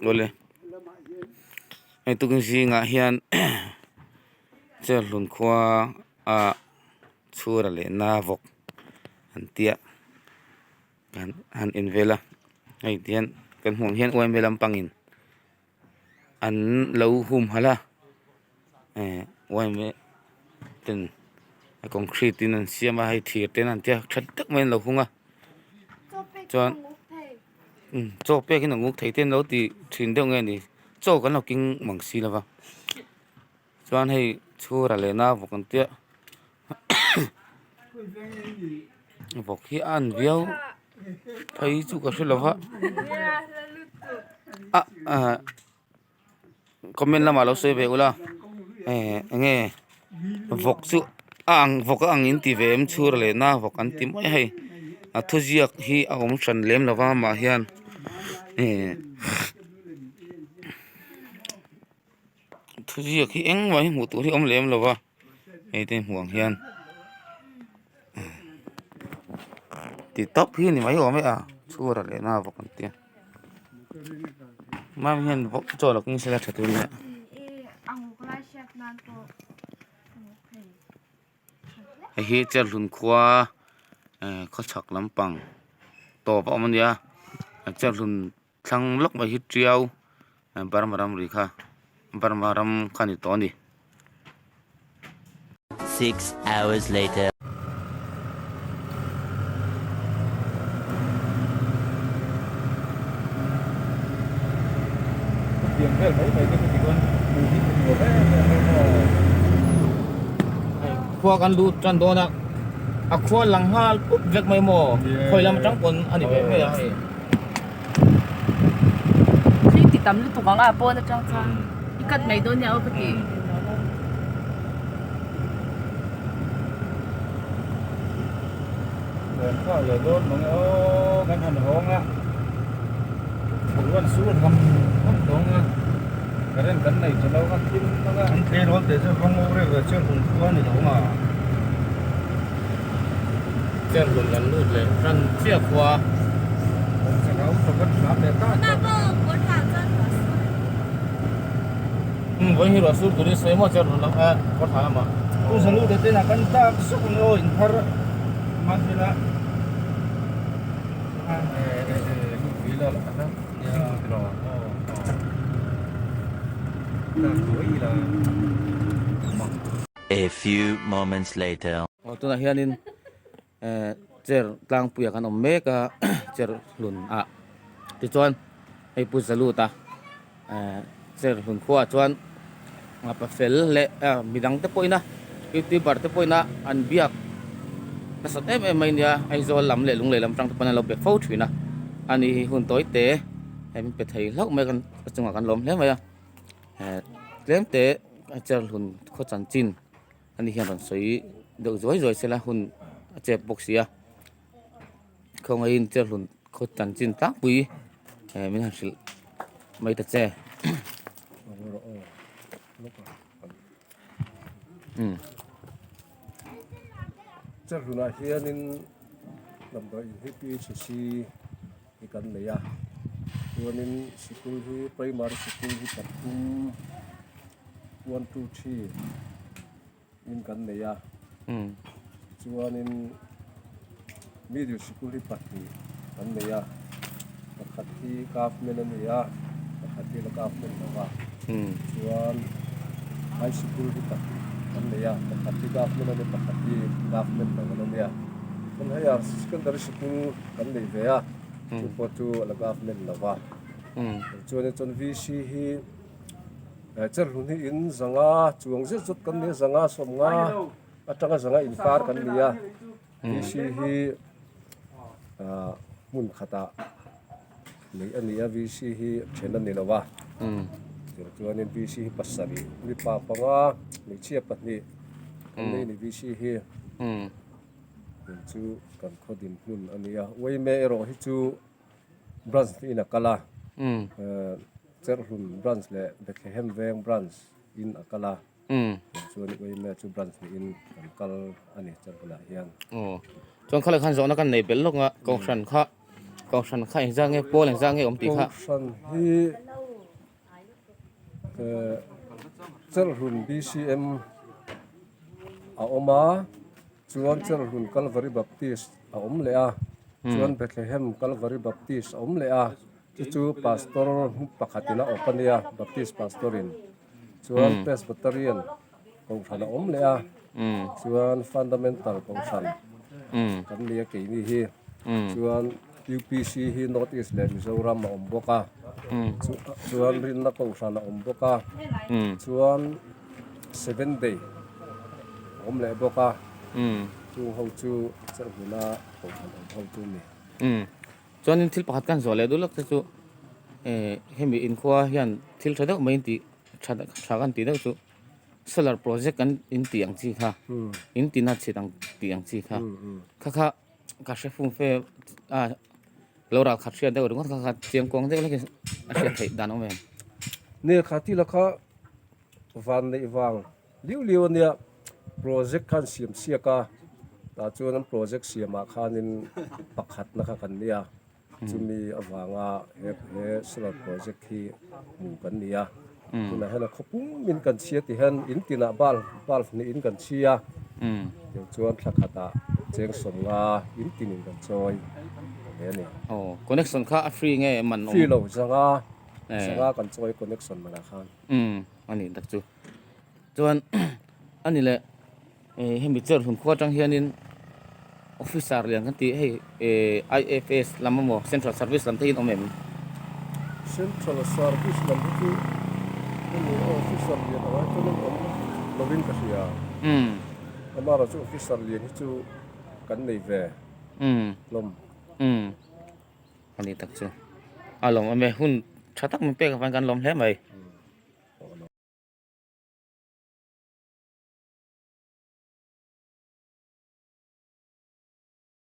Awle hei tukin zingah hian Cherhlun khua ah chhura leh na vawk an tia an han en vel a hei tihian kan hmuh ang hian yma lampangin an lo humhalh a eh yma ten concrete in an siam a hei thir ten an tia tha tak maiin an lo hung a chuan umm chaw pek in a nguk thei te an lo ti thin deuh nge ni chaw kan lo keng mang si lo va chuan hei chhura leh na vawk an tia vawk hi a an viau phei chu ka hre lo va ah ah comment lamah lo sawi ve ula eh eng nge vawk chu a ang vawk a ang in ti ve em chhur leh na vawk an ti mai a hei a thuziak hi a awm hran lem lo va amah hian eh thuziak hi engmah hi hmuh tur hi a awm lem lo va hei te hmuh ang hian ti tawp hi a ni mai awm e a chhura leh na vawk an tia mam hian vawk chaw lo keng sela tha tur nia. Hei hi Cherhlun khua eh khawchhak lampang tawp a awm a nia Cherhlun thlang lawk mai hi tiau Burma ramri kha Burma ram kha a ni tawh a ni. Six hours later. Tiang vel mai mai te chu tichuan hmuh hi hmu nuam em em mai maw. Khua kan lut tan dawn a, a khua lang nghal pup vek mai maw, khawi lam atang pawn a ni ve mai a hei. Thli ti tam lutuk ang a pawn atang chuan i cut mai dawn nia aw ka ti. Rawn kha leh dawn mang e aw kan han hawng a ruan sur ham ham tawng a current kan nei tha lo a thim mang a. An tleirawl teh chu vawng u reuh ve chuan hung khua a ni lo ang a. Cherhlun kan lut leh hran chiah khua. Vawi hi ruah sur turin sawi maw cherhlun lam eh kawr thla lamah. Pu Zalu te ten ah kan tak suk ang aw in thar mahsela A few moments later. Aw tunah hianin eh chair tlangpuiah kan awm mek a chair hlun ah tichuan hei pu Zalut a eh chair hlun khuaah chuan pa fel leh midang te pawhin a youtuber te pawhin a an biak nasat em em mai nia Aizawl lam leh Lunglei lam atang te pawn an lo be fo thin a ani hi hun tawi te hei min pe thei hlauh mai a kan chungah kan lawm hle mai a eh tlem te chair hlun khaw chanchin. Ani hian rawn sawi deuh zuai zuai sela hun a chep bawk si a khawngaihin Cherhlun khaw chanchin tlangpui eh min han hrilh mai ta che umm. Cherhlunah hianin damdawi in hi PHC hi kan nei a chuanin sikul hi primary sikul hi pathum. One two three in kan nei a chuanin middle sikul hi pahnih kan nei a pakhat hi government a ni a pakhat hi la government lo va chuan high sikul hi pahnih kan nei a pakhat hi government a ni pakhat hi government lo a ni a chuan hei ah secondary sikul kan nei ve a chu pawh chu a la government lo va chuanin chuan VC hi. Cherhlun hi in zanga chuang zet zet kan ni a zanga sawmnga atanga zanga inkar kan ni a VC hi ah hmun khatah neih a ni a VC hi then a ni lo a chuanin VC hi pasarih mipa panga hmeichhia pahnih kan nei a ni VC hi in chu kan khaw dinhmun a ni a uaime erawh hi chu branch in a kal a. Cherhlun branch leh Bethlehem veng branch in a kal a, chuan Uaime chu branch niin kan kal a ni Cherhlunah hian. Aw, chuan khalai khan zawhna kan nei belh lawk a, Kohhran kha, Kohhran kha engzah nge pawl engzah nge awm tih kha. Kohhran hi. Cherhlun BCM a awm a chuan Cherhlun Calvary Baptist a awm leh a chuan Bethlehem Calvary Baptist a awm leh a chu chu pastor pakhatin a awp a nia Baptist pastor in chuan Presbyterian kohhran a awm leh a chuan Fundamental kohhran kan nia keini hi chuan U_P_C hi North East leh Mizoram a awm bawk a chuan rinna kohhran a awm bawk a chuan Seven Day a awm leh bawk a chung ho chu Cherhmuna kohhran awm ho chu a ni. Chuanin thil pakhat kan zawh leh duh lawk te chu eh hemi inkhua hian thil tha deuh mai intih tha tha kan tih deuh chu solar project kan intih ang chi kha in tina chhit ang tih ang chi kha kha kha ka hre fum fe a lo ral khat hriat deuh ringawt kha kha chiang kuang deuh hlekin a hriat theih dan awm em. Nia kha ti la kha van neih vang liu liu ania project khan siam siak a tah chuan an project siamah khanin pakhatna kha kan nia chumi avanga he he solar project hi hmu kan ni a tunah hian a khawpum in kan chhia ti hian in tinah bulb bulb hnih in kan chhia tiang chuan thla khatah cheng sawmnga in tinin kan chawi hle a ni. Aw connection kha a free nge man awm? Free lo zanga zanga kan chawi connection manah khan. Umm a nih tak chu. Chuan a ni leh eh hemi chair hun khua atang hianin officer lian kan tih hei eh I_F_S lam emaw central service lam te hi an awm em? Central service lam hi chu hemi officer lian ang ai chuan an awm lovin ka hria. Amaherawhchu officer lian hi chu kan nei ve hlawm. A ni tak chu. A lawm awm e, hun tha tak min pek avangin kan lawm hle mai.